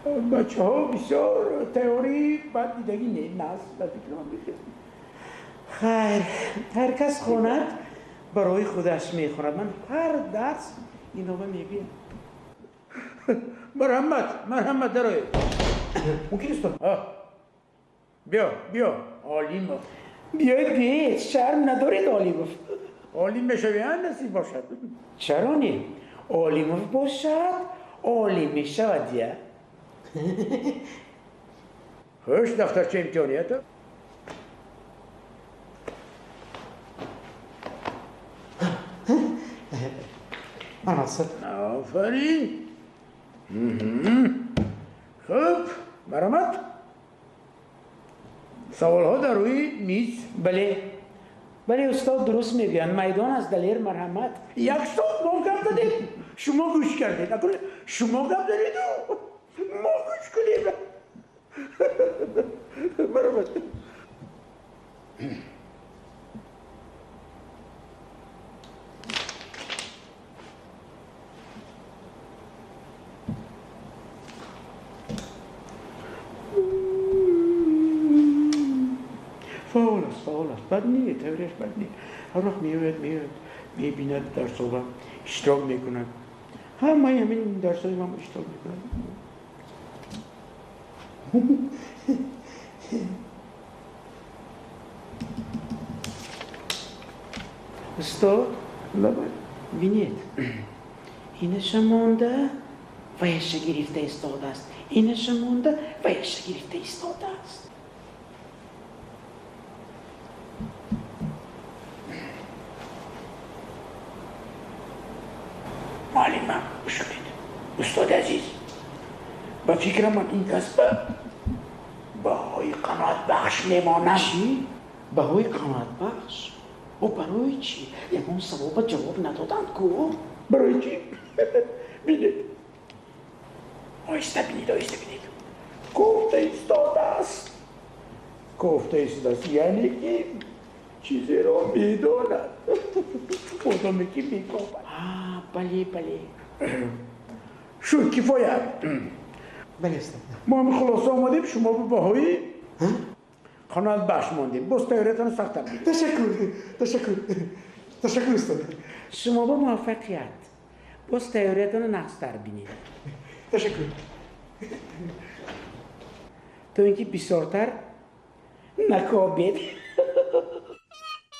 Бачаҳо бисёр тайёрӣ бад дидагӣ не, наз ба фикрам бихел. Хайр, ҳар кас хонад, барои худаш мехонад. Ман ҳар дарс инова мегӯям. Марҳамат, марҳамат, дароед. Мумкин, устод? Биё, биё, Олимов. Биёед, биёед, шарм надоред, Олимов. Олим мешавӣ, а, насиб бошад. Чаро не? Олимов бошад, олим мешавад я. Хуш, дафтарча имтиҳонията. Марҳамат, устод. Офарин. Хуб, марҳамат. Саволҳо дар рӯи миз. Бале, бале, устод дуруст мегӯянд. Майдон аст, Далер, марҳамат. Як соат мо гап задем, шумо гӯш кардед. Акун шумо гап занеду мо гӯш кунем. Марҳамат. Фаъол аст, фаъол аст, бад не, таврияш бад не. Ҳар вақт меояд, меояд, мебинад, дарсҳоба иштирок мекунад. Ҳамаи ҳамин дарсҳои ман иштирок мекунад. Устод, Лабай. бинед, инаша монда, ваяша гирифта истодааст, инаша монда, ваяша гирифта истодааст. Муаллима, гӯш кунед. Устоди азиз, ба фикрам, ман ин касба баҳои қаноатбахш мемонам. Чӣ? Баҳои қаноатбахш? О, барои чӣ? Ягон саволба ҷавоб надоданд ку. Барои чӣ? Бинед, оҳиста бинед, оҳиста бинед. Кофта истодааст, кофта истодааст, яъне ки чизеро медонад, одаме ки мекобад. А, бале, бале. Шуд, кифоя. Бале, устод. Мо ҳами хулоса омадем, шумо ба баҳои қаноатбахш мондем. Боз тайёриятонро сахттар бигиред. Ташаккур, ташаккур, ташаккур, устод. Шумо ба муваффақият. Боз тайёриятонро нағзтар бинед. Ташаккур. То ин ки бисёртар накобед.